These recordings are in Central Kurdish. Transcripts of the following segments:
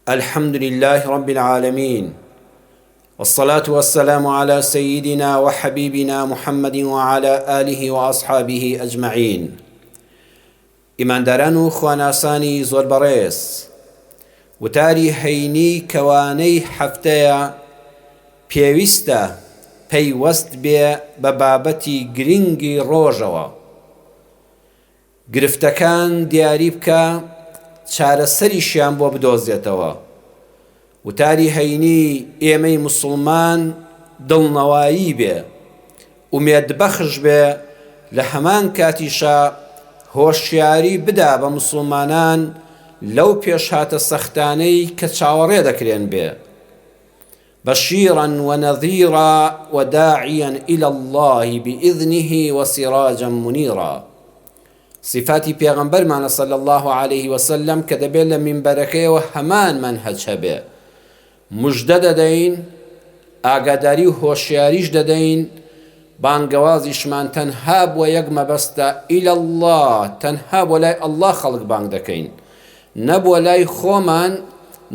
الحمد لله رب العالمين والصلاة والسلام على سيدنا وحبيبنا محمد وعلى آله وأصحابه أجمعين ئیمانداران و خواناسانی زۆر بەڕێز وتاری هەینی کەوانەی هەفتەیە پێویستە پەیوەست بێ بە بابەتی گرنگی ڕۆژەوە. گرفتەکان دیاری بکا چارەسەریشیان بۆ بدۆزێتەوە. وتاری هەینی ئێمەی موسڵمان دڵنەوایی بێ، ئومێدبەخش بێ لە هەمان کاتیشا هۆشیاری بدا بە موسڵمانان لەو پێشهاتە سەختانەی کە چاوەڕێ دەکرێن بێ. بشیرا ونذیرا وداعیا الی اللە بإذنه وسراجا منیرا سیفاتی پێغەمبەرمانە صلی اللە علیه وسلم کە دەبێت لە مینبەرەکەیەوە هەمان مەنهەج هەبێ مژدە دەدەین ئاگاداری و هۆشیاریش دەدەین بانگەوازیشمان تەنها بۆ یەک مەبەستە الی اللە تەنها بۆ لای اللە خەڵک بانگ دەکەین نە بۆ لای خۆمان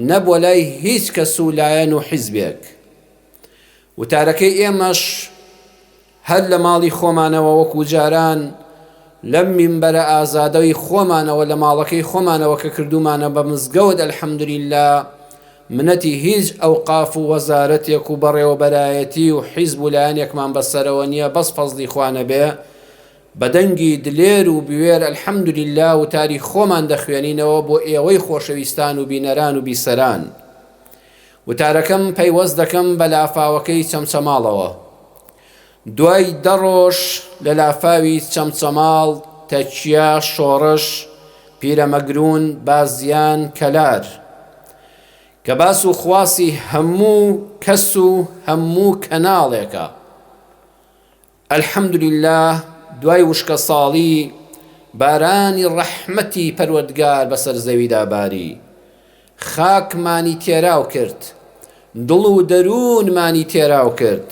نە بۆ لای هیچ کەس و لایەن و حیزبێک. وتارەکەی ئێمەش هەر لە ماڵی خۆمانەوە وەکو جاران لەم مینبەرە ئازادەی خۆمانەوە لە ماڵەکەی خۆمانەوە کە کردوومانە بە مزگەوت الحمدللە منەتی هیچ ئەوقاف و وەزارەتێک و بەڕێوەبەرایەتی و حیزب و لایەنێکمان بەسەرەوە نییە بەس فەزڵی خوا نەبێ بە دەنگی دلێر و بوێر الحمدللە وتاری خۆمان دەخوێنینەوە بۆ ئێوەی خۆشەویستان و بینەران و بیسەران. وتارەکەم پەیوەست دەکەم بە لافاوەکەی چەمچەماڵەوە. دوای دە ڕۆژ لە لافاوی چەمچەماڵ، تەکیە، شۆڕش، پیرەمەگرون، بازیان، کەلار. کە باس و خواسی هەموو کەس و هەموو کەناڵێکە. الحمدللە دوای وشکەساڵی بارانی ڕەحمەتی پەروەردگار بەسەر زەویدا باری خاکمانی تێراو کرد دڵ و دەروونمانی تێراو کرد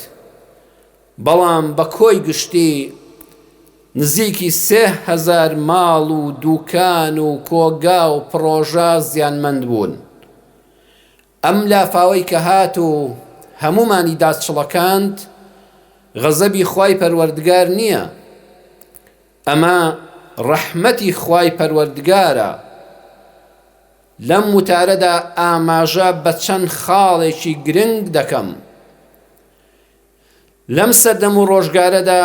بەڵام بە کۆی گشتی نزیکی 3000 ماڵ و دوکان و کۆگا و پڕۆژە زیانمەند بوون ئەم لافاوەی کە هات و هەموومانی داچڵەکاند غەزەبی خوای پەروەردگار نییە، ئەمە ڕەحمەتی خوای پەروەردگارە. لەم وتارەدا ئاماژە بە چەند خاڵێکی گرنگ دەکەم. لەم سەردەم و ڕۆژگارەدا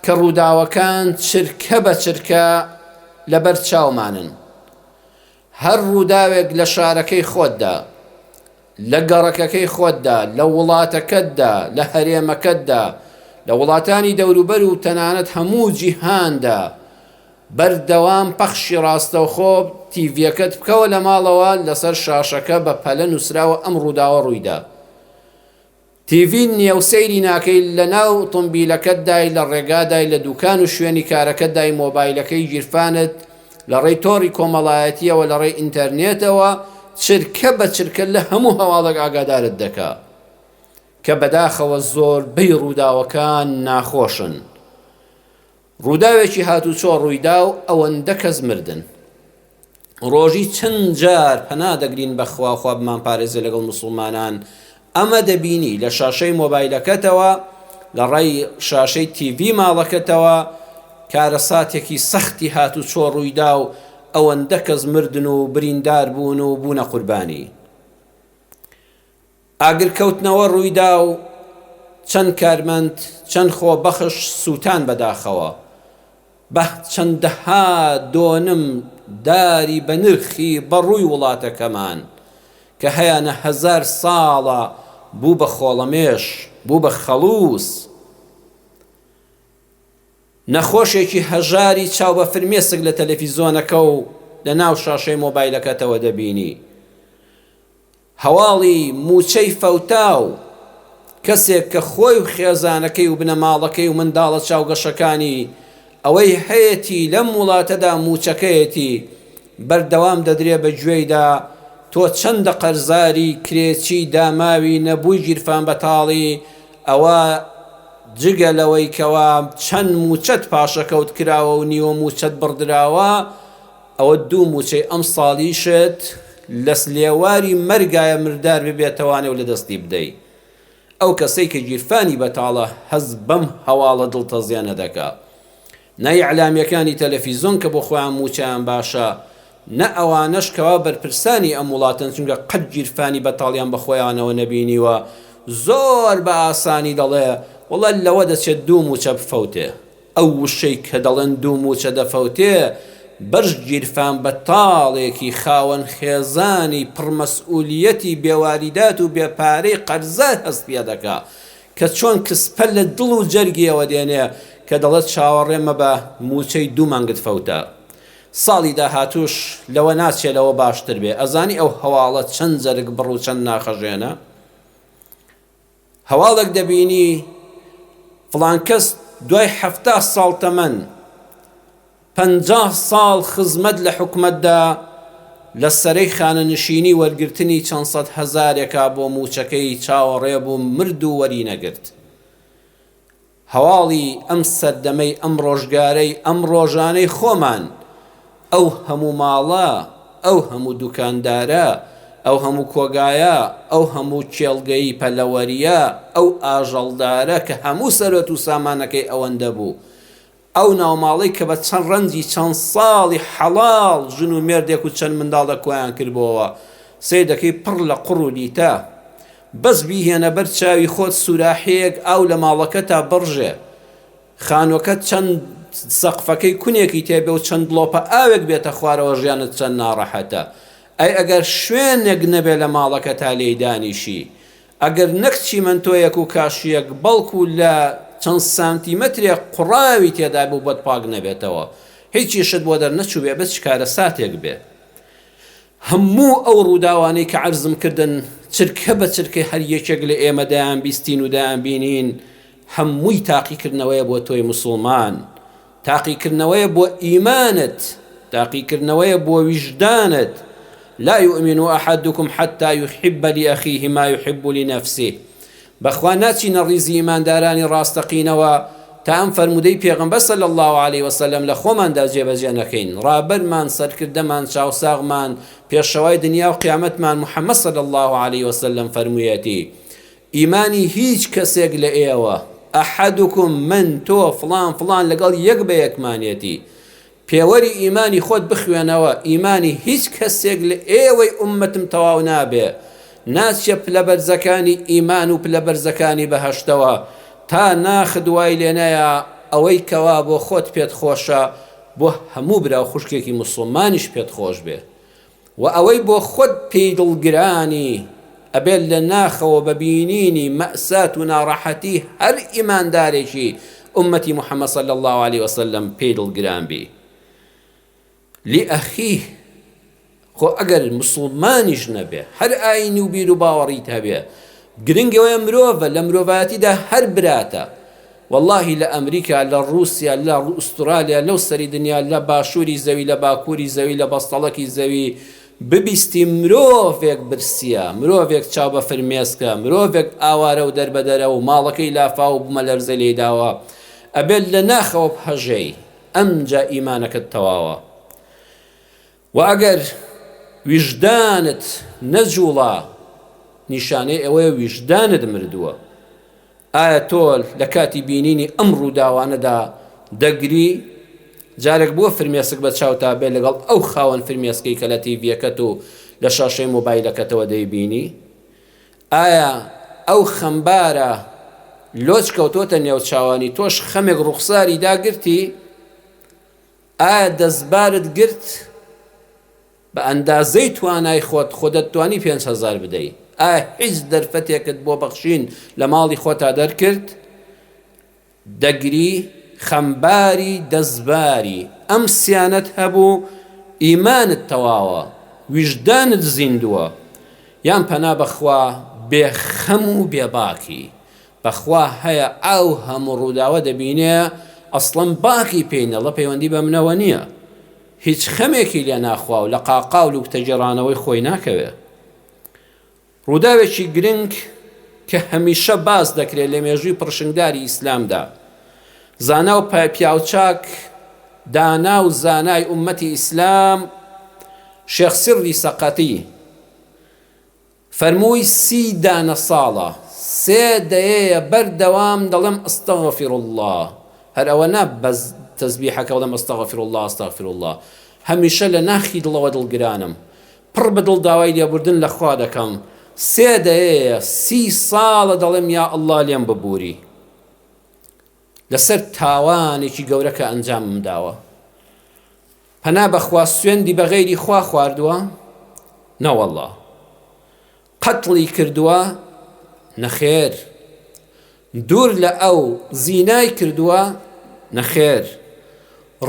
کە ڕووداوەکان چرکە بە چرکە لەبەر چاومانن، هەر ڕووداوێک لە شارەکەی خۆتدا، لە گەڕەکەکەی خۆتدا، لە وڵاتەکەتدا، لە هەرێمەکەتدا، لە وڵاتانی دەوروبەر و تەنانەت هەموو جیهاندا بەردەوام پەخشی ڕاستەوخۆ تیڤیەکەت بکەوە لە ماڵەوە لەسەر شاشەکە بە پەلە نووسراوە ئەم ڕووداوە ڕوویدا. تیڤی نیە و سەیری ناکەی لەناو ئوتۆمبیلەکەتدای لە ڕێگادای لە دوکان و شوێنی کارەکەتدای مۆبایلەکەی گیرفانت لە ڕێی تۆڕی کۆمەڵایەتیەوە لە ڕێی ئینتەرنێتەوە چرکە بە چرکە لە هەموو هەواڵێک ئاگادارت دەکا کە بەداخەوە زۆربەی ڕووداوەکان ناخۆشن ڕووداوێکی هاتوچۆ ڕوویدا و ئەوەندە کەس مردن. ڕۆژی چەند جار پەنا دەگرین بە خوا خوا بمانپارێزێ لەگەڵ موسڵمانان ئەمە دەبینی لە شاشەی مۆبایلەکەتەوە لە ڕێی شاشەی تیڤی ماڵەکەتەوە کارەساتێکی سەختی هاتوچۆ ڕوویدا و ئەوەندە کەس مردن و بریندار بوون و بوونە قوربانی. ئاگرکەوتنەوە ڕوویدا و چەند کارمەند، چەند خۆبەخش سووتان بەداخەوە بە چەندەها دۆنم داری بەنرخی بەڕووی وڵاتەکەمان کە هەیانە هەزار ساڵە بوو بە خۆڵەمێش، بوو بە خەڵووز. نەخۆشێکی هەژاری چاو بە فرمێسک لە تەلەفیزۆنەکە و لە ناو شاشەی مۆبایلەکەتەوە دەبینی. هەواڵی مووچەی فەوتاو، کەسێک کە خۆی و خێزانەکەی و بنەماڵەکەی و منداڵە چاوگەشەکانی ئەوەی هەیەتی لەم وڵاتەدا مووچەکەیەتی بەردەوام دەدرێ بە گوێیدا تۆ چەندە قەرزاری کرێچی داماوی نەبووی گیرفان بەتاڵی ئەوە جگە لەوەی کەوا چەند مووچەت پاشەکەوت کراوە و نیوە مووچەت بڕدراوە ئەوە دوو مووچەی ئەمساڵیشت. لە لێواری مەرگایە مردار ببێتەوانێ و لەدەستی بدەی. ئەو کەسەی کە گیرفانی بەتاڵە هەست بەم هەواڵە دڵتەزێنە دەکا. نە ئیعلامیەکانی تەلەفیزۆن کە بۆ خۆیان موچەیان باشە، نە ئەوانەش کەوا بەرپرسانی ئەم وڵاتەن چونکە قەت گیرفانی بەتاڵیان بە خۆیانەوە نەبینیوە، زۆر بە ئاسانی دەڵێ وەڵا لەوە دەچێت دوو موچە بفەوتێ. ئەو وشەی کە دەڵێن دوو موچە دەفەوتێ بەش گیرفان بەتاڵێکی خاوەن خێزانی پڕ مەسئولیەتی بێ واریدات و بێ پارەی قەرزار هەست پێدەکا کە چۆن کسپە لە دڵ و جەرگیەوە دێنێ کە دەڵێت چاوەڕێ مەبە موچەی دوو مانگت فەوتا ساڵی داهاتووش لەوە ناچێ لەوە باشتر بێ ئەزانی ئەو هەواڵە چەند جەرگ بڕ و چەند ناخەژێنە؟ هەواڵێک دەبینی فڵان کەس دوای 70 ساڵ تەمەن 50 ساڵ خزمەت لە حکومەتدا لە سەرەی خانەنشینی وەرگرتنی چەند سەد هەزارێکا بۆ مووچەکەی چاوەڕێ بوو مرد و وەری نەگرت. هەواڵی ئەم سەردەمەی ئەم ڕۆژگارەی ئەم ڕۆژانەی خۆمان، ئەو هەموو ماڵە، ئەو هەموو دوکاندارە، ئەو هەموو کۆگایە، ئەو هەموو کێڵگەی پەلەوەرییە، ئەو ئاژەڵدارە کە هەموو سەروەت و سامانەکەی ئەوەندە بوو، ئەو ناوماڵەی کە بە چەند ڕەنجی چەند ساڵی حەڵاڵ ژن و مێردێک و چەند منداڵێک کۆیان کردبۆوە، سەیر دەکەی پڕ لە قوڕ و لیتە. بەس بیهێنە بەر چاوی خۆت سوراحەیەک ئاو لە ماڵەکەتا بڕژێ، خانوەکەت چەند سەقفەکەی کونێکی تێبێ و چەند دڵۆپە ئاوێک بێتە خوارەوە ژیانت چەند ناڕەحەتە. ئەی ئەگەر شوێنێک نەبێ لە ماڵەکەتا لێی دانیشی؟ ئەگەر نەک چیمەنتۆیەک و کاشییەک بەڵکو لە چەند سانتیمەترێک قوڕاوی تێدا بوو بۆت پاک نەبێتەوە هیچیشت بۆ دەرنەچووبێ بە چ کارەساتێک بێ. هەموو ئەو ڕووداوانەی کە عەرزم کردن چرکە بە چرکەی هەر یەکێک لە ئێمە دەیانبیستین و دەیانبینین هەمووی تاقیکردنەوەیە بۆ تۆی موسوڵمان تاقیکردنەوەیە بۆ ئیمانت، تاقیکردنەوەیە بۆ ویژدانت، لا یؤمن احدکم حتی یحب لأخیه ما یحب لنفسه، بەخوا ناچینە ڕیزی ئیماندارانی ڕاستەقینەوە تا ئەم فەرموودەی پێغەمبەر صلی اللە علیه وسلم لە خۆماندا جێبەجێ نەکەین، ڕابەرمان، سەرکردەمان، چاوساغمان، پێشەوای دنیا و قیامەتمان محمد صلی اللە علیه وسلم فەرموویەتی، ئیمانی هیچ کەسێک لە ئێوە، احدکم، من، تۆ، فڵان، فڵان، لەگەڵ یەک بە یەکمانێتی. پێوەری ئیمانی خۆت بخوێنەوە، ئیمانی هیچ کەسێک لە ئێوەی ئوممەتم تەواو نابێ، ناچیە پلە بەرزەکانی ئیمان و پلە بەرزەکانی بەهەشتەوە، تا ناخت وای لێ نەیا ئەوەی کەوا بۆ خۆت پێت خۆشە بۆ هەموو برا و خوشکێکی موسڵمانیش پێت خۆش بێ. وە ئەوەی بۆ خۆت پێی دڵگرانی ئەبێت لە ناخەوە بە بینینی مەئسات و ناڕەحەتی هەر ئیماندارێکی ئوممەتی محمد صلی اللە علیە وسلم پێی دڵگران بی لأخیه خۆ ئەگەر موسڵمانیش نەبێ هەر ئاینی و بیروباوەڕیت هەبێ گرنگ ئەوەیە مرۆڤە لە مرۆڤایەتیدا هەر براتە وەڵاهی لە ئەمریکا لە ڕوسیا لە ئوسترالیا لەو سەری دنیا لە باشوری زەوی لە باکوری زەوی لە بەستەڵەکی زەوی ببیستی مرۆڤێک برسیە مرۆڤێک چاو بە فرمێسکە مرۆڤێک ئاوارە و دەربەدەرە و ماڵەکەی لافاو و بومەلەرزە لێی داوە ئەبێت لە ناخەوە بهەژێی ئەمجا ئیمانەکەت تەواوە وە ئەگەر ویژدانت نەجوڵا نیشانەی ئەوەیە ویژدانت مردووە. ئایا تۆ لە کاتی بینینی ئەم ڕووداوانەدا دەگری؟ جارێک بووە فرمێسک بە چاوتا بێ لەگەڵ ئەو خاوەن فرمێسکەی کە لە تیڤیەکەت و لە شاشەی مۆبایلەکەتەوە دەیبینی؟ ئایا ئەو خەمبارە لۆچ کەوتۆتە نێوچاوانی تۆش خەمێک ڕوخساری داگرتی؟ ئایا دەستبارت گرت؟ بە ئەندازەی توانای خۆت خۆ دەتتوانی 5000 بدەی ئایا هیچ دەرفەتێکت بۆ بەخشین لە ماڵی خۆتا دەرکرد؟ دەگری خەمباری دەستباری ئەم سیانەت هەبوو ئیمانت تەواوە ویژدانت زیندووە یان پەنا بەخوا بێ خەم و بێ باکی بەخوا هەیە ئەو هەموو ڕووداوە دەبینێ ئەسڵەن باکی پێی نەڵە پەیوەندی بە منەوە نییە هیچ خەمێکی لێ ناخوا و لە قاقا و لوکتەگێڕانەوەی خۆی ناکەوێ. ڕووداوێکی گرنگ کە هەمیشە باس دەکرێ لە مێژووی پڕشنگداری ئیسلامدا زانا و پیاوچاک دانا و زانای ئوممەتی ئیسلام شێخ سڕی سەقەتی. فەرمووی سی دانە ساڵە، سێ دەیەیە بەردەوام دەڵێم استغفر اللە، هەر ئەوە نا بەس تەزبیحەکە بڵێم استغفر اللە استغفر اللە، هەمیشە لە ناخی دڵەوە دڵگرانم، پڕ بە دڵ داوای لێبوردن لە خوا دەکەم، سێ دەیەیە، سی ساڵە دەڵێم یا اللە لێم ببوری لەسەر تاوانێکی گەورە کە ئەنجامم داوە. پەنا بەخوا سوێندی بە غەیری خوا خواردووە؟ نەوەڵڵا. قەتڵی کردووە؟ نەخێر. دوور لە ئەو زینای کردووە؟ نەخێر.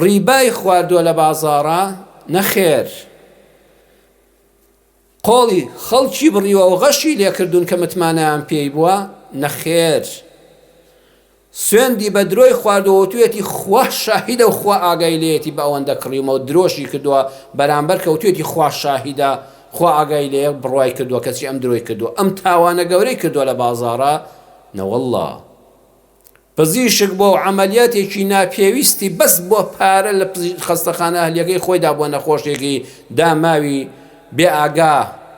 ڕیبای خواردووە لە بازاڕا؟ نەخێر. قۆڵی خەڵکی بڕیوە و غەشی لێکردوون کە متمانەیان پێی بووە؟ نەخێر. سوێندی بە درۆی خواردووە وتویەتی خوا شاهیدە و خوا ئاگای لێیەتی بە ئەوەندە کڕیومە و درۆشی کردووە بەرامبەر کە وتویەتی خوا شاهیدە خوا ئاگای لێیە بڕوای کردووە کەچی ئەم درۆی کردووە ئەم تاوانە گەورەی کردووە لە بازاڕا نەوەڵڵا پزیشک بۆ عەمەلیاتێکی ناپێویستی بەس بۆ پارە لە خەستەخانە ئەهلیەکەی خۆیدا بۆ نەخۆشێکی داماوی بێ ئاگا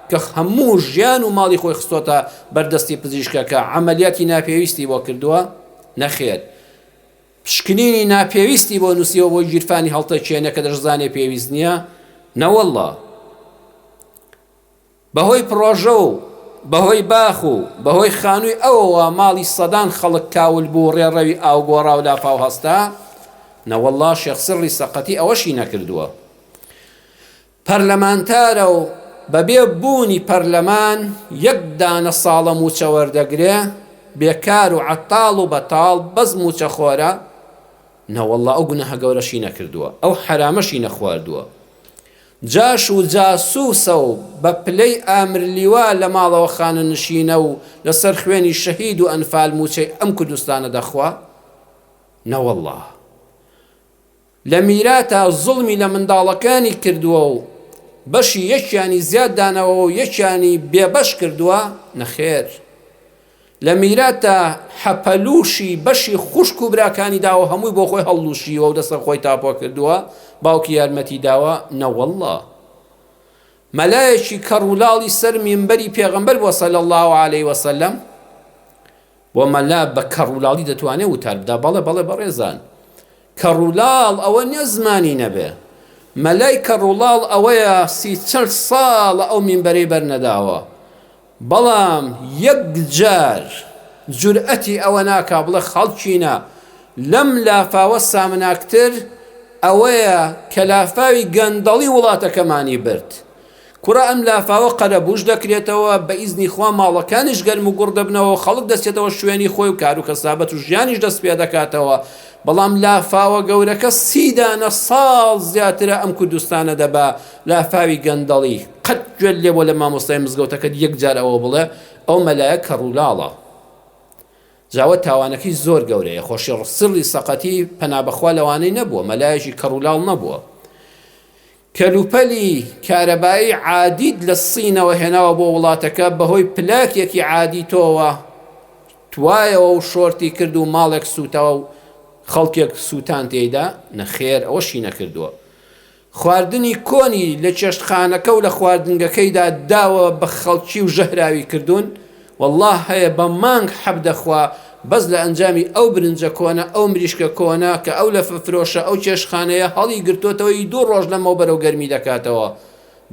کە هەموو ژیان و ماڵی خۆی خستۆتە بەر دەستی پزیشکەکە عەمەلیاتی ناپێویستی بۆ کردووە؟ نەخێر. پشکنینی ناپێویستی بۆ نووسیوە بۆ گیرفانی هەڵتەکێنێ کە دەشزانێ پێویست نییە؟ نەوەڵڵا. بەهۆی پڕۆژە و بەهۆی باخ و بەهۆی خانووی ئەوەوە ماڵی سەدان خەڵک کاول بوو و ڕێڕەوی ئاو گۆڕا و لافاو هەستا؟ نەوەڵڵا شێخ سڕی سەقەتی ئەوەشی نەکردووە. پەرلەمانتارە و بەبێ بوونی پەرلەمان یەک دانە ساڵە مووچە وەردەگرێ، بێکار و عەتاڵ و بەتاڵ بەس مووچەخۆرە، نەوەڵڵا ئەو گوناهە گەورەشی نەکردووە، ئەو حەرامەشی نەخواردووە. جاش و جاسووسە و بە پلەی ئامرلیوا لە ماڵەوە خانەنشینە و لەسەر خوێنی شەهید و ئەنفال مووچەی ئەم کوردستانە دەخوا؟ نەوەڵڵا. لە میراتا زوڵمی لە منداڵەکانی کردووە و بەشی یەکیانی زیاد داناوە و یەکیانی بێ بەش کردووە؟ نەخێر. لە میراتا حەپەلووشی بەشی خوشک و براکانی داوە و هەمووی بۆ خۆی هەڵلووشیوە و لەسەر خۆی تاپۆ کردووە، باوکی یارمەتی داوە؟ نەوەڵڵا. مەلایەکی کەڕ و لاڵی سەر مینبەری پێغەمبەر بووە صلی اللە علیە وسلم؟ بۆ مەلا بە کەڕ و لاڵی دەتوانێ وتار بدا؟ بەڵێ بەڵێ بەڕێزان. کەڕ و لاڵ ئەوە نیە زمانی نەبێ. مەلای کەڕ و ڵاڵ ئەوەیە سی چل ساڵە ئەو مینبەرەی بەرنەداوە. بەڵام یەک جار جورئەتی ئەوە ناکا بڵێ خەڵکینە لەم لافاوە سامناکتر ئەوەیە کە لافاوی گەندەڵی وڵاتەکەمانی برد. کوڕە ئەم لافاوە قەرەبووش دەکرێتەوە، بە ئیزنی خوا ماڵەکانیش گەرم و گوڕ دەبنەوە و خەڵک دەچێتەوە شوێنی خۆی و کار و کەسابەت و ژیانیش دەست پێدەکاتەوە، بەڵام لافاوە گەورەکە سی دانە ساڵ زیاترە ئەم کوردستانە دەبا، لافاوی گەندەڵی، قەت گوێت لێ بووە لە مامۆستای مزگەوتەکەت یەک جار ئەوە بڵێ ئەو مەلایە کەڕولاڵە؟ جا ئەوە تاوانەکەی زۆر گەورەیە، خۆشی سڕی سەقەتی پەنا بەخوا لەوانەی نەبووە، مەلایەکی کەڕولاڵ نەبووە. کەلوپەلی کارەبایی عادیت لە سینەوە هێناوە بۆ وڵاتەکە بەهۆی پلاکێکی عادی تۆوە توایەوە و شۆرتی کرد و ماڵێک سوتاوە و خەڵکێک سوتان تێیدا؟ نەخێر ئەوەشی نەکردووە. خواردنی کۆنی لە چێشتخانەکە و لە خواردنگەکەیدا داوە بە خەڵکی و ژەهراوی کردوون؟ وەڵڵا هەیە بە مانگ حەب دەخوا بەس لە ئەنجامی ئەو برنجە کۆنە ئەو مریشکە کۆنە کە ئەو لەفە فرۆشە ئەو چێشتخانەیە هەڵی گرتۆتەوە ی دوو ڕۆژ لەمەوبەرەو گەرمی دەکاتەوە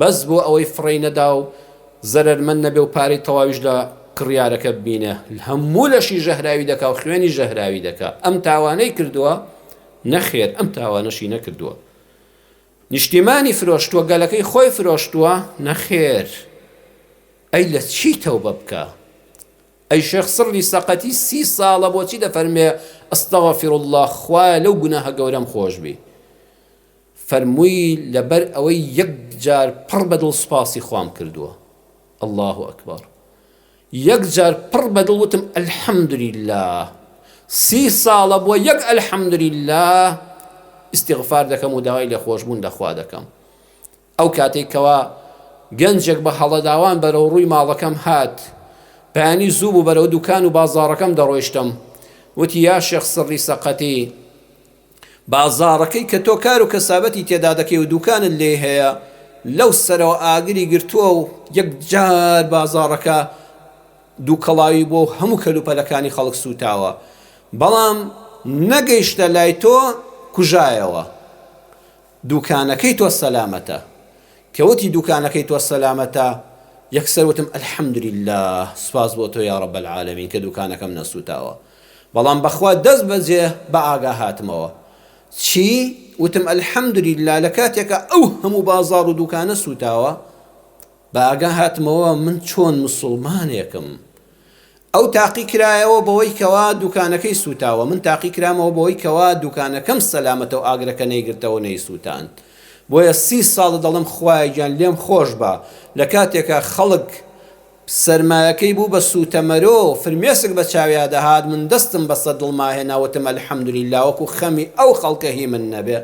بەس بۆ ئەوەی فڕێی نەدا و زەرەرمەند نەبێ و پارەی تەواویش لە کڕیارەکە ببینێ هەموو لەشی ژەهراوی دەکا و خوێنی ژەهراوی دەکا ئەم تاوانەی کردووە؟ نەخێر ئەم تاوانەشی نەکردووە. نیشتیمانی فرۆشتووە گەلەکەی خۆی فرۆشتووە؟ نەخێر. ئەی لە چی تەوبە بکا؟ ئەی شێخ سڕی سەقەتی سی ساڵە بۆچی دەفەرمێ استغفر اللە خوایە لەو گوناهە گەورەم خۆشبی؟ فەرمووی لەبەر ئەوەی یەک جار پڕ بە دڵ سوپاسی خوام کردووە. اللە اکبر یەک جار پڕ بە دڵ وتم الحمدللە سی ساڵە بۆ یەک الحمدللە ئیستیغفار دەکەم و داوای لێخۆشبوون لە خوا دەکەم. ئەو کاتەی کەوا گەنجێک بە هەڵەداوان بەرەو ڕووی ماڵەکەم هات، بەیانی زوو بوو بەرەو دوکان و بازاڕەکەم دەڕۆیشتم، وتی یا شێخ سڕی سەقەتی، بازاڕەکەی کە تۆ کار و کەسابەتی تێدا دەکەی و دوکانت لێی هەیە، لەو سەرەوە ئاگری گرتووە و یەکجار بازاڕەکە دووکەڵاوی بووە و هەموو کەلوپەلەکانی خەڵک سووتاوە، بەڵام نەگەیشتە لای تۆ کوژایەوە. دوکانەکەی تۆ سەلامەتە. کە وتی دوکانەکەی تۆ سەلامەتە، یەکسەر وتم الحمدللە سوپاس بۆ تۆ یا رب العالمین کە دوکانەکەم نەسوتاوە. بەڵام بەخوا دەست بەجێ بە ئاگا هاتمەوە. چی؟ وتم الحمدللە لە کاتێکا ئەو هەموو بازاڕ و دوکانە سوتاوە، بە ئاگا هاتمەوە من چۆن مسوڵمانێکم. ئەو تاقی کرایەوە بەوەی کەوا دوکانەکەی سوتاوە، من تاقی کرامەوە بەوەی کەوا دوکانەکەم سەلامەتەو ئاگرەکە نەیگرتەوەو نەیسوتاند. بۆیە سی ساڵە دەڵێم خوایە گیان لێم خۆش بە، لە کاتێکا خەڵک سەرمایەکەی بوو بە سوتەمەرۆ فرمێسک بە چاویا دەهات من دەستم بەسەر دڵما هێنا وتم الحمدللە وەکو خەمی ئەو خەڵکە هی من نەبێ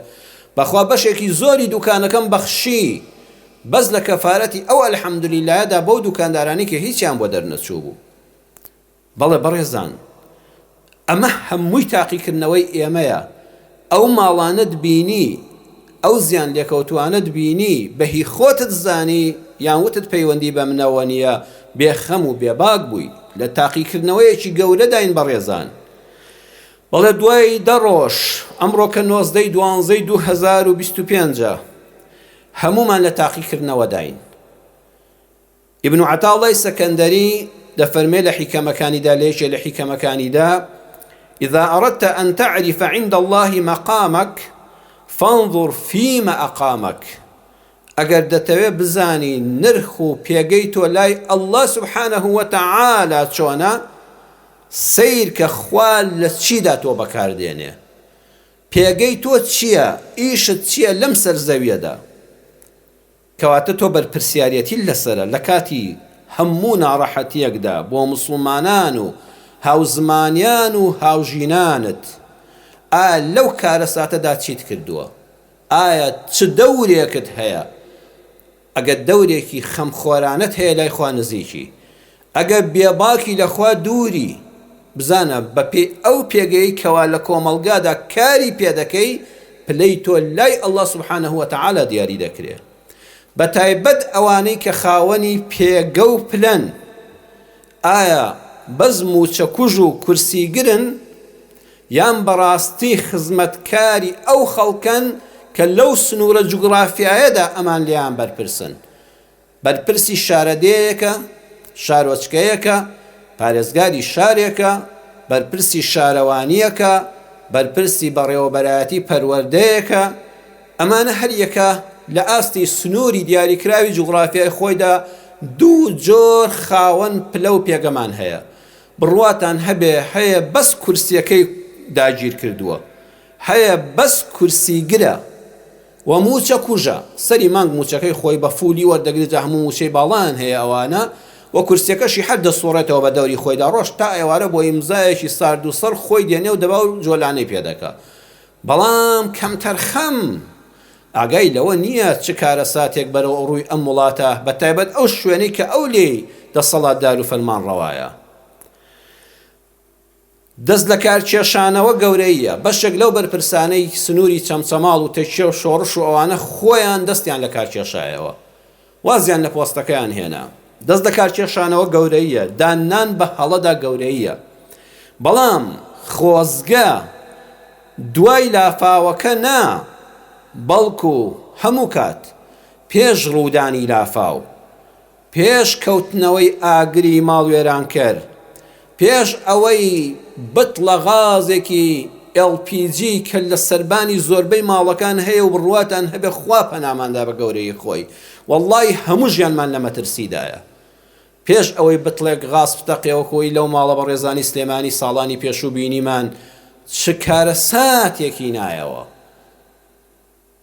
بەخوا بەشێکی زۆری دوکانەکەم بەخشی بەس لە کەفارەتی ئەو الحمدللەیەدا بەو دوکاندارانەی کە هیچیان بۆ دەرنەچووبوو. بەڵێ بەڕێزان ئەمە هەمووی تاقیکردنەوەی ئێمەیە، ئەو ماڵانەت بینی، ئەو زیان لێکەوتوانەت بینی، بە هی خۆتت زانی یان وتت پەیوەندی بە منەوە نییە، بێ خەم و بێ باک بووی. لە تاقیکردنەوەیەکی گەورەداین بەڕێزان. بەڵێ دوای دە ڕۆژ، ئەمڕۆ کە نۆزدەی دوانزەی 2025 ە، هەموومان لە تاقیکردنەوەداین. ئیبن عەتاڵڵای سەکەندەری دەفەرمێ لە حیکەمەکانیدا لە یەکێ لە حیکەمەکانیدا، اذا اردت ان تعرف عند الله مقامک فانظر فیما اقامک، ئەگەر دەتەوێ بزانی نرخ و پێگەی تۆ لای اللە سبحانە وتعالی چۆنە، سەیرکە خوا لە چیدا تۆ بەکاردێنێ. پێگەی تۆ چییە، ئیشت چییە لەم سەر زەویەدا؟ کەواتە تۆ بەرپرسیارێتیت لەسەرە لە کاتی هەموو ناڕەحەتییەکدا بۆ موسڵمانان و هاوزمانیان و هاوژینانت، ئایا لەو کارەساتەدا چیت کردووە؟ ئایا چ دەورێکت هەیە؟ ئەگەر دەورێکی خەمخۆرانەت هەیە لای خوا نزیکی، ئەگەر بێباکی لە خوا دووری، بزانە بەپێی ئەو پێگەیەی کەوا لە کۆمەڵگادا کاری پێدەکەی پلەی تۆ لای اللە سبحانە وتعالی دیاری دەکرێ بەتایبەت ئەوانەی کە خاوەنی پێگە و پلەن ئایا بەس موچەکوژ و کورسیگرن یان بەڕاستی خزمەتکاری ئەو خەڵکەن کە لەو سنوورە جوگرافیایەدا ئەمان لێیان بەرپرسن؟ بەرپرسی شارەدێیەکە، شارۆچکەیەکە، پارێزگاری شارێکە، بەرپرسی شارەوانییەکە، بەرپرسی بەڕێوەبەرایەتی پەروەردەیەکە، ئەمانە هەریەکە لە ئاستی سنووری دیاریکراوی جوگرافیای خۆیدا دوو جۆر خاوەن پلە و پێگەمان هەیە. بڕواتان هەبێ هەیە بەس کورسیەکەی داگیرکردووە، هەیە بەس کورسیگرە و مووچە کوژە، سەری مانگ مووچەکەی خۆی بە فوولی وەردەگرێت جا هەموو مووچەی باڵایان هەیە ئەوانە و کورسیەکەشی هەر دەسوڕێتەوە بە دەوری خۆیدا ڕۆژ تا ئێوارە بۆ ئیمزایەکی سارد و سڕ خۆی دێنێ و دەبا و جۆلانەی پێ دەکا بەڵام کەمتەرخەم ئاگای لەوە نییە چ کارەساتێک بەرەو ڕووی ئەم وڵاتە بە تایبەت ئەو شوێنەی کە ئەو لێی دەسەڵاتدار و فەرمانڕەوایە. دەست لەکارکێشانەوە گەورەییە، بەشێک لەو بەرپرسانەی سنووری چەمچەماڵ و تەکیە و شۆڕش و ئەوانە خۆیان دەستیان لەکارکێشایەوە وازیان لە پۆستەکەیان هێنا. دەست لەکارکێشانەوە گەورەییە، داننان بە هەڵەدا گەورەییە. بەڵام خۆزگە دوای لافاوەکە نا، بەڵکو هەموو کات پێش ڕوودانی لافاو، پێش کەوتنەوەی ئاگری ماڵوێرانکەر، پێش ئەوەی بتڵە غازێکی LPG کە لە سەربانی زۆربەی ماڵەکان هەیە و بڕواتان هەبێ خوا پەنامان دا بە گەورەیی خۆی وەڵڵاهی هەموو ژیانمان لە مەترسیدایە پێش ئەوەی بتڵێک غاز بتەقێ وەکو ئەوی لەو ماڵە بەڕێزانی سلێمانی ساڵانی پێشوو بینیمان چ کارەساتێکی نایەوە.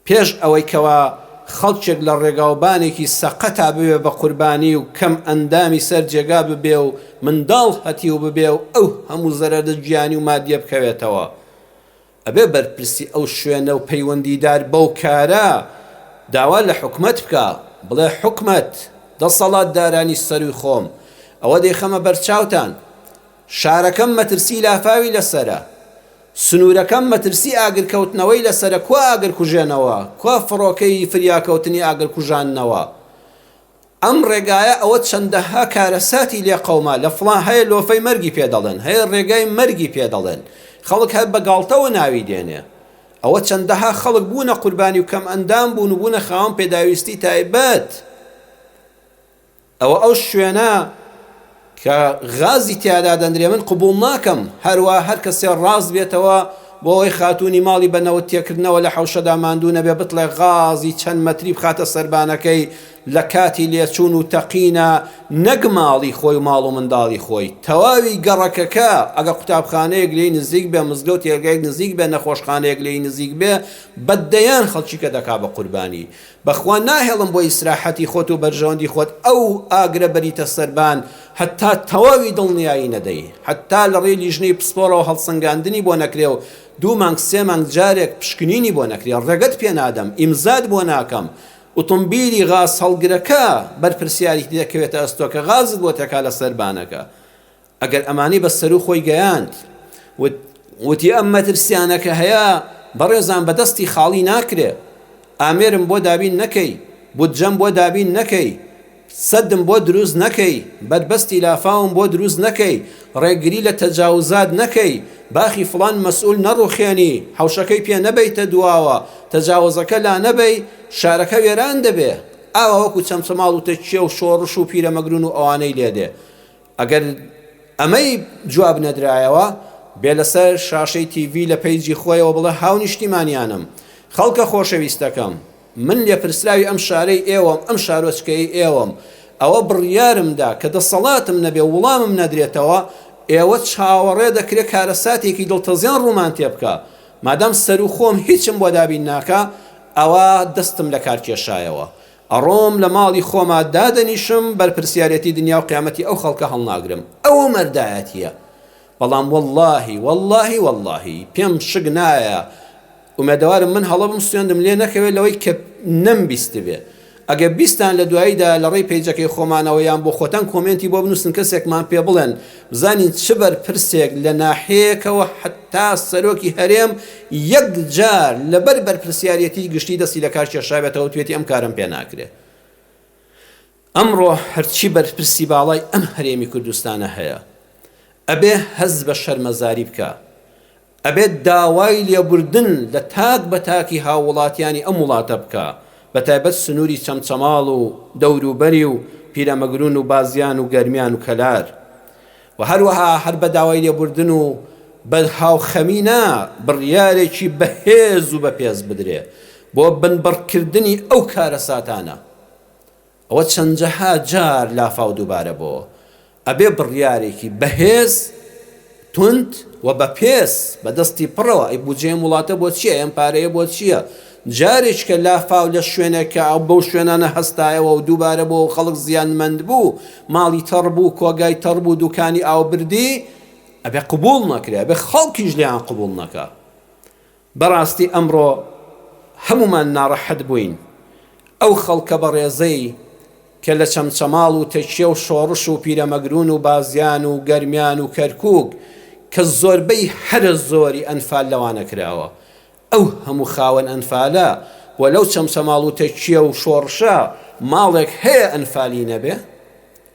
پێش ئەوەی کەوا خەڵکێک لە ڕێگاوبانێکی سەقەتا ببێ بە قوربانی و کەم ئەندامی سەر جێگا ببێ و منداڵ هەتیو ببێ و ئەو هەموو زەرەردە گیانی و مادیە بکەوێتەوە ئەبێ بەرپرسی ئەو شوێنە و پەیوەندیدار بەو کارە داوا لە حکومەت بکا بڵێ حکومەت دەسەڵاتدارانی سەروی خۆم ئەوە دەیخەمە بەرچاوتان شارەکەم مەترسی لافاوی لەسەرە. سنوورەکەم مەترسی ئاگرکەوتنەوەی لەسەرە کوا ئاگرکوژێنەوە؟ کوا فڕۆکەی فریاکەوتنی ئاگرکوژاندنەوە؟ ئەم ڕێگایە ئەوە چەندەها کارەساتی لێ قەوما لە فڵان هەیە لۆفەی مەرگی پێ دەڵێن هەیە ڕێگای مەرگی پێ دەڵێن خەڵک هەر بە گاڵتەوە ناوی دێنێ ئەوە چەندەها خەڵک بوونە قوربانی و کەم ئەندام بوون و بوونە خاوەن پێداویستی تایبەت. ئەوە ئەو شوێنە کە غازی تیا دادەنرێ من قبوڵ ناکەم، هەروا هەر کەسێ ڕاست بێتەوە بۆ ئەوەی خاتوونی ماڵی بە نەوت تێکردنەوە لە حەوشەدا ماندوو نەبێ بتڵێ غازی چەند مەتری بخاتە سەربانەکەی لە کاتی لێچوون و تەقینا نەک ماڵی خۆی و ماڵ و منداڵی خۆی تەواوی گەڕەکەکە ئەگەر قوتابخانەیەک لێی نزیک بێ مزگەوتێک نزیک بێ نەخۆشخانەیەک لێی نزیک بێ بە دەیان خەڵکیکە دەکا بە قوربانی بەخوا ناهێڵم بۆ ئیسراحەتی خۆت و بەرژەوەندی خۆت ئەو ئاگرە بەریتە سەربان هەتا تەواوی دڵنیایی نەدەی هەتا لە ڕێی لیژنەی پسپۆڕەوە هەڵسەنگاندنی بۆ نەکرێ و دوو مانگ سێ مانگ جارێک پشکنینی بۆ نەکرێ ڕێگەت پێ نادەم ئیمزات بۆ ناکەم ئوتومبیلی غاز هەڵگرەکە بەرپرسیاریتی دەکەوێتە ئەستۆ کە غازت بۆ تێکا لە سەربانەکە ئەگەر ئەمانەی بە سەروو خۆی گەیاند وتی ئەم مەترسیانە کە هەیە بەڕێزان بە دەستی خاڵی ناکرێ، ئامێرم بۆ دابین نەکەی، بودجەم بۆ دابین نەکەی، سەدم بۆ دروست نەکەی، بەربەستی لافاوم بۆ دروست نەکەی، ڕێگری لە تەجاوزات نەکەی، باخی فڵان مەسئول نەڕوخێنی، حەوشەکەی پێ نەبەیتە دواوە، تەجاوزەکە لانەبەی، شارەکە وێران دەبێ. ئاوا وەکو چەمچەماڵ و تەکیە و شۆڕش و پیرەمەگرون و ئەوانەی لێدێ. ئەگەر ئەمەی جواب نەدرایەوە، بێ لەسەر شاشەی تیڤی لە پەیجی خۆیەوە بڵێ هاونیشتیمانیانم، خەڵکە خۆشەویستەکەم، من لێپرسراوی ئەم شارەی ئێوەم، ئەم شارۆچکەیەی ئێوەم، ئەوە بڕیارم دا کە دەسەڵاتم نەبێ و وڵامم نەدرێتەوە، ئێوە چاوەڕێ دەکرێ کارەساتێکی دڵتەزێن ڕوومان تێبکا، مادام سەروو خۆم هیچم بۆ دابین ناکا، ئەوا دەستم لەکار کێشایەوە. ئەڕۆم لە ماڵی خۆما دادەنیشم بەرپرسیارێتی دنیا و قیامەتی ئەو خەڵکە هەڵناگرم ئەوە مەردایەتیە بەڵام وەڵاهی وەڵاهی وەڵاهی پێم شک نایە ئومێدەوارم من هەڵە بم سوێندم لێ نەکەوێت لەوەی کە نەمبیستبێ ئەگەر بیستان لە دواییدا لە ڕێی پەیجەکەی خۆمانەوە یان بۆ خۆتان کۆمێنتی بۆ بنووسن کەسێکمان پێ بڵێن بزانین چ بەرپرسێک لە ناحیەیەکەوە هەتا سەرۆکی هەرێم یەک جار لەبەر بەرپرسیاریەتی گشتی دەستی لەکار کێشابێتەوە وتوێتی ئەم کارەم پێ ناکرێ. ئەمڕۆ هەرچی بەرپرسی باڵای ئەم هەرێمی کوردستانە هەیە ئەبێ هەست بە شەرمەزاری بکا، ئەبێت داوای لێبوردن لە تاک بە تاکی هاووڵاتیانی ئەم وڵاتە بکا، بە تایبەت سنووری چەمچەماڵ و دەوروبەری و پیرەمەگرون و بازیان و گەرمیان و کەلار و هەروەها هەر بە داوای لێبوردن و بە هاوخەمی نا، بڕیارێکی بەهێز و بەپێز بدرێ بۆ بنبڕکردنی ئەو کارەساتانە. ئەوە چەنجەها جار لافاو دووبارە بۆوە ئەبێ بڕیارێکی بەهێز توند و بەپێز بە دەستی پڕەوە ئەی بودجەی ئەم وڵاتە بۆ چییە ئەم پارەیە بۆ چییە جارێک کە لافاو لە شوێنێک کە ئەو بەو شوێنانە هەستایەوە و دووبارە بۆ خەڵک زیانمەند بوو ماڵی تەڕ بوو کۆگای تەڕ بوو دوکانی ئاو بردی ئەبێ قبوڵ نەکرێ ئەبێ خەڵکیش لێیان قبوڵ نەکا بەڕاستی ئەمڕۆ هەموومان ناڕەحەت بووین، ئەو خەڵکە بەڕێزەی کە لە چەمچەماڵ و تەکیە و شۆڕش و پیرەمەگرون و بازیان و گەرمیان و کەرکوک کە زۆربەی هەرە زۆری ئەنفال لەوانە کراوە، ئەو هەموو خاوەن ئەنفالە و لەو چەمچەماڵ و تەکیە و شۆڕشە ماڵێک هەیە ئەنفالی نەبێ؟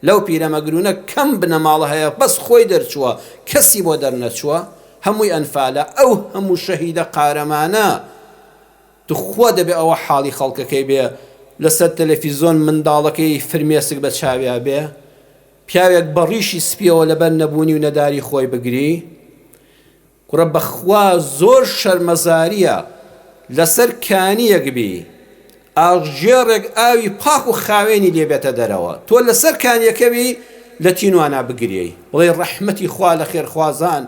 لەو پیرەمەگرونە کەم بنەماڵە هەیە بەس خۆی دەرچووە کەسی بۆ دەرنەچووە هەمووی ئەنفالە ئەو هەموو شەهیدە قارەمانە توخوا دەبێ ئەوە حاڵی خەڵکەکەی بێ لەسەر تەلەفیزۆن منداڵەکەی فرمێسک بە چاویا بێ پیاوێک بە ڕیشی سپیەوە لەبەر نەبوونی و نەداری خۆی بگری کوڕە بەخوا زۆر شەرمەزاریە لەسەر کانیەک بی ئاغگێڕێک ئاوی پاک و خاوێنی لێ بێتە دەرەوە تۆ لەسەر کانیەکە بی لە تینوانا بگریەی بڵێی ڕەحمەتی خوا لە خێرخوازان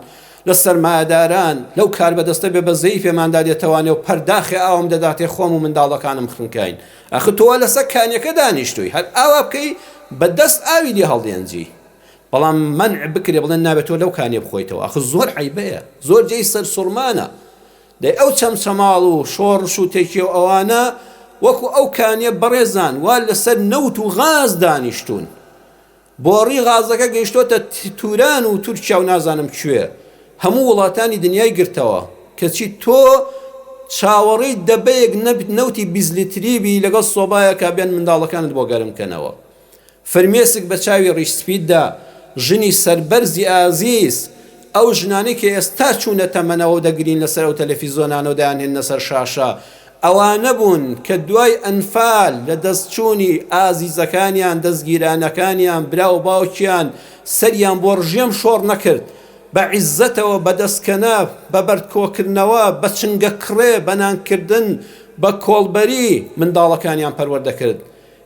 لە سەرمایەداران لەو کاربەدەستە بێ بەزەیی پێماندا دێتەوانێ و پەرداخێ ئاوم دەداتێ خۆم و منداڵەکانم خنکاین ئەخ تۆ لەسەر کانیەکە دانیشتووی هەر ئاوا بکەی بە دەست ئاوی لێ هەڵدێنجی بەڵام مەنع بکرێ بڵێن نابێت تۆ لەو کانیە بخۆیتەوە ئەخ زۆر عەیبەیە زۆر جێی سەرسوڕمانە دەی ئەو چەمچەماڵ و شۆڕش و تێکیە و ئەوانە وەکو ئەو کانیە بەڕێزان وا لەسەر نەوت و غاز دانیشتوون بۆڕی غازەکە گەیشتۆتە توران و تورکیا و نازانم کوێ. هەموو وڵاتانی دنیای گرتەوە، کەچی تۆ چاوەڕێی دەبەیەک نەوتی 20 لیتری بی لەگەڵ سۆبایەکا بێن منداڵەکانت بۆ گەرم کەنەوە. فرمێسک بە چاوی ڕیش سپیتدا، ژنی سەربەرزی ئازیز، ئەو ژنانەی کە ئێستا چوونە تەمەنەوە و دەگرین لەسەر ئەو تەلەفیزۆنانە و دەیانهێننە سەر شاشە، ئەوانە بوون کە دوای ئەنفال لە دەست چوونی ئازیزەکانیان، دەستگیرانەکانیان، برا و باوکیان، سەریان بۆ ڕژێم شۆڕ نەکرد، بە عیززەتەوە، بە دەستکەنە، بە بەرد کۆکردنەوە، بە چنگە کڕێ، بە نانکردن، بە کۆڵبەری منداڵەکانیان پەروەردە کرد.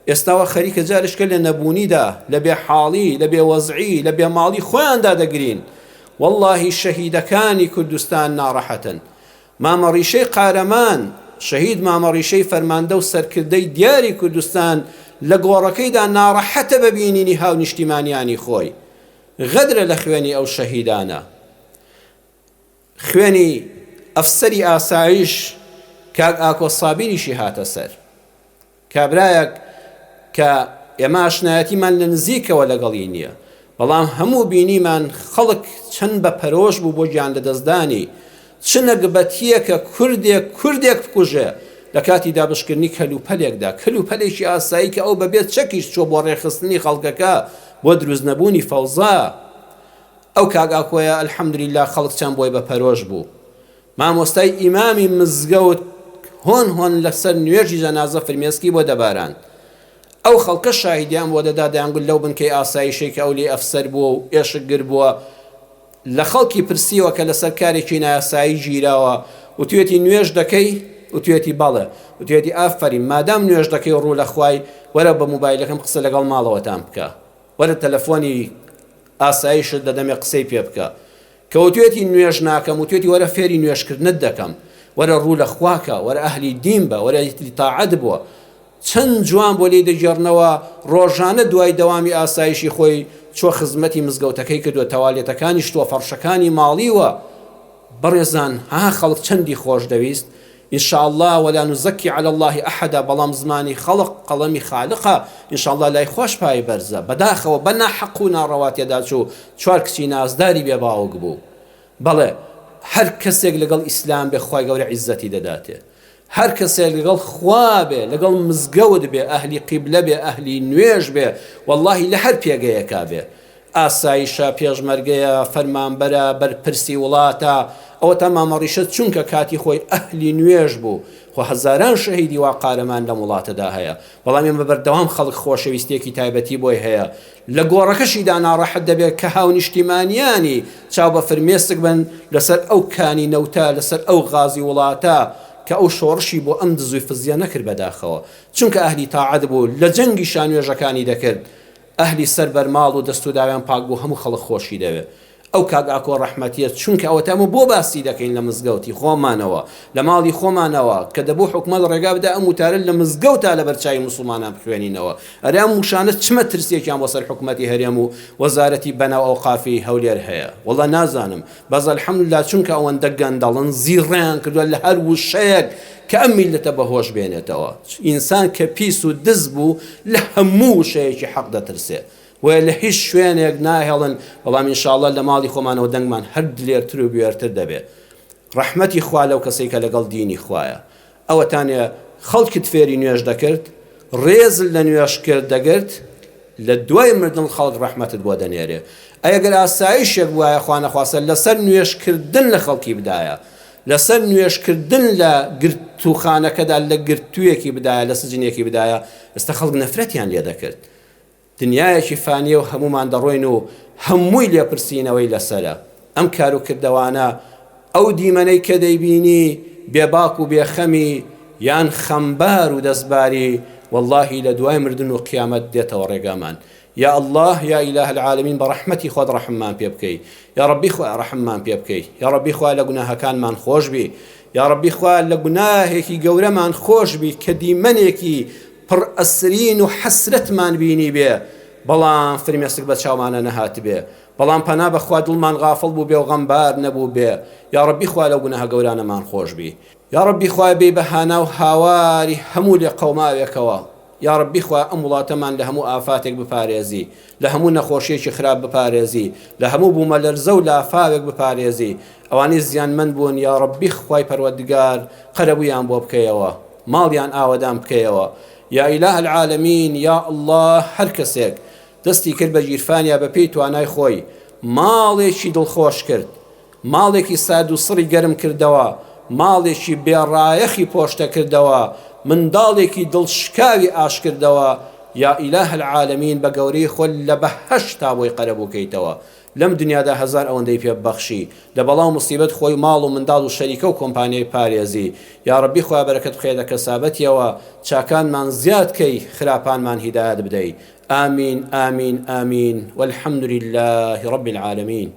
ئێستا وا خەریکە جارێکە لە نەبوونیدا، لە بێ حاڵی، لە بێ وەزعی، لە بێ ماڵی خۆیاندا دەگرین. وەڵڵاهی شەهیدەکانی کوردستان ناڕەحەتن. مامە ڕیشەی قارەمان، شەهید مامە ڕیشەی فەرماندە و سەرکردەی دیاری کوردستان لە گۆڕەکەیدا ناڕەحەتە بە بینینی هاونیشتیمانیانی خۆی. غەدرە لە خوێنی ئەو شەهیدانە. خوێنی ئەفسەری ئاسایش کاک ئاکۆ سابیریشی هاتە سەر. کابرایەک کە ئێمە ئاشنایەتیمان لە نزیکەوە لەگەڵی نییە، بەڵام هەموو بینیمان خەڵک چەند بە پەرۆش بوو بۆ گیانلەدەستدانی، چ نەگبەتییەکە کوردێک کوردێک بکوژێ لە کاتی دابەشکردنی کەلوپەلێکدا، کەلوپەلێکی ئاسایی کە ئەو بەبێ چەکیش چووە بۆ ڕێکخستنی خەڵکەکە بۆ دروستنەبوونی فەوزا. ئەو کاک ئاکۆیە الحمدللە خەڵک چەند بۆی بە پەرۆش بوو. مامۆستای ئیمامی مزگەوت هۆن هۆن لەسەر نوێژی جەنازە فرمێسکی بۆ دەباراند. ئەو خەڵکە شاهیدیان بۆ دەدا دەیانگوت لەو بنکەی ئاسایشەی کە ئەو لێی ئەفسەر بووە و ئێشکگر بووە لە خەڵکی پرسیوە کە لەسەر کارێکی نایاسایی گیراوە وتویەتی نوێژ دەکەی؟ وتویەتی بەڵێ. وتویەتی ئافەرین مادام نوێژ دەکەی و ڕوو لە خوای وەرە بە موبایلەکەم قسە لەگەڵ ماڵەوەتان بکە. وەرە تەلەفۆنی ئاسایشت دەدەمێ قسەی پێ بکە. کە وتویەتی نوێژ ناکەم وتویەتی وەرە فێری نوێژکردنت دەکەم وەرە ڕوو لە خوا کە وەرە ئەهلی دین بە وەرە ئەهلی تاعەت بوە چەند جوان بۆ لێی دەگێڕنەوە ڕۆژانە دوای دەوامی ئاسایشی خۆی چوە خزمەتی مزگەوتەکەی کردوە تەوالێتەکانی شتوە فەڕشەکانی ماڵیوە بەڕێزان ها خەڵک چەندی خۆش دەویست ان شاء اللە ولا نزکی علی اللە احدا بەڵام زمانی خەڵق قەڵەمی خالقە ان شاء اللە لای خواش پایەی بەرزە بەداخەوە بە ناحەق و ناڕەوا تێدا چوو چوار کچی نازداری بێ باوک بوو بەڵێ هەر کەسێک لەگەڵ ئیسلام بێ خوای گەورە عیزەتی دەداتێ هەر کەسێک لەگەڵ خوا بێ لەگەڵ مزگەوت بێ ئەهلی قیبلە بێ ئەهلی نوێژ بێ واللهی لە هەر پێگەیەکا بێ ئاسایشە، پێشمەرگەیە، فەرمانبەرە، بەرپرسی وڵاتە، ئەوەتا مامە ڕیشە چونکە کاتی خۆی ئەهلی نوێژ بوو، خۆ هەزاران شەهیدی وا قارەمان لەم وڵاتەدا هەیە، بەڵام ئێمە بەردەوام خەڵک خۆشەویستیەکی تایبەتی بۆی هەیە، لە گۆڕەکەشیدا ناڕەحەت دەبێت کە هاونیشتیمانیانی چاو بە فرمێسک بن لەسەر ئەو کانی نەوتە، لەسەر ئەو غازی وڵاتە کە ئەو شۆڕشی بۆ ئەم دز و فزیە نەکرد بەداخەوە چونکە ئەهلی تاعەت بوو لە جەنگیشا نوێژەکانی دەکرد ئەهلی سەر بەرماڵ و دەست و داوێن پاک بوو هەموو خەڵک خۆشی دەوێ ئەو کاک ئاکۆ ڕەحمەتیە چونکە ئەوەتا ئەمە بۆ باسی دەکەین لە مزگەوتی خۆمانەوە لە ماڵی خۆمانەوە کە دەبوو حکومەت ڕێگا بدا ئەم وتارە لە مزگەوتا لەبەر چاوی موسڵمانان بخوێنینەوە ئەرێ ئەم وشانە چ مەترسیەکیان بۆ سەر حکومەتی هەرێم و وەزارەتی بەناو ئەوقافی هەولێر هەیە وەڵا نازانم بەس الحمدللە چونکە ئەوەندە گەندەڵن زیڕەیان کردوە لە هەر وشەیەک کە ئەم میللەتە بە هۆش بێنێتەوە ئینسان کە پیس و دز بوو لە هەموو وشەیەکی حەق دەترسێ بۆیە لە هیچ شوێنێک ناهێڵن بەڵام ان شاء اللە لە ماڵی خۆمانەوە دەنگمان هەر دلێرتر و بوێرتر دەبێ ڕەحمەتی خوا لەو کەسەی کە لەگەڵ دینی خوایە ئەوەتانێ خەڵکت فێری نوێژ دەکرد، ڕێزت لە نوێژ کرد دەگرت، لە دوای مردن خەڵک ڕەحمەتت بۆ دەنێرێ. ئەی ئەگەر ئاسایشێک بوایە خوانەخواستە لەسەر نوێژ کردن لە خەڵکی بدایە، لەسەر نوێژ کردن لە گرتووخانەکەدا لە گرتوویەکی بدایە، لە سجنێکی بدایە، ئێستا خەڵک نەفرەتیان لێ دەکرد. دنیایەکی فانیە و هەموومان دەڕۆین و هەمووی لێپرسینەوەی لەسەرە. ئەم کار و کردەوانە، ئەو دیمەنەی کە دەیبینی بێباک و بێخەمی یان خەمبار و دەستباری، وەڵڵاهی لە دوای مردن و قیامەت دێتەوە ڕێگامان. یا اللە یا الە العالمین بە ڕەحمەتی خۆت ڕەحممان پێ بکەی. یا ڕەبی خوایە ڕەحممان پێ بکەی. یا ڕەبی خوایە لە گوناهەکانمان خۆش بی. یا ڕەبی خوایە لە گوناهێکی گەورەمان خۆش بی کە دیمەنێکی پڕ ئەسرین و حەسرەتمان بینیبێ بەڵام فرمێسک بە چاومانا نەهاتبێ بەڵام پەنا بەخوا دڵمان غافڵ بووبێ و غەمبار نەبووبێ یاڕەبی خوا لەو گوناهە گەورانەمان خۆش بی یاڕەبی خوایە بێی بە هانا و هاواری هەموو لێقەوماوێکەوە. یاڕەبی خوایە ئەم وڵاتەمان لە هەموو ئافاتێک بپارێزی لە هەموو نەخۆشیەکی خراپ بپارێزی لە هەموو بومەلەرزە و لافاوێک بپارێزی ئەوانەی زیانمەند بوون یاڕەبی خوای پەروەردگار قەرەبوویان بۆ بکەیەوە ماڵیان ئاوەدان بکەیەوە یا اله العالمین یا اللە هەر کەسێک دەستی کرد بە گیرفانیا بە پێی توانای خۆی ماڵێکی دڵخۆش کرد ماڵێکی سارد و سڕی گەرم کردەوە، ماڵێکی بێ ڕایەخی پۆشتە کردەوە، منداڵێکی دڵ شکاوی ئاش کردەوە، یا الە العالمین بە گەورەی خۆت لە بەهەشتا بۆی قەرەبوو کەیتەوە، لەم دنیادا هەزار ئەوەندەی پێ ببەخشی، لە بەڵا و موسیبەت خۆی و ماڵ و منداڵ و شەریکە و کۆمپانیای پارێزی، یاڕەبی خوایە بەرەکەت بخەیە دە کەسابەتیەوە، چاکانمان زیاد کەی، خراپانمان هیدایەت بدەی. آمین آمین آمین والحمد للە رب العالمین.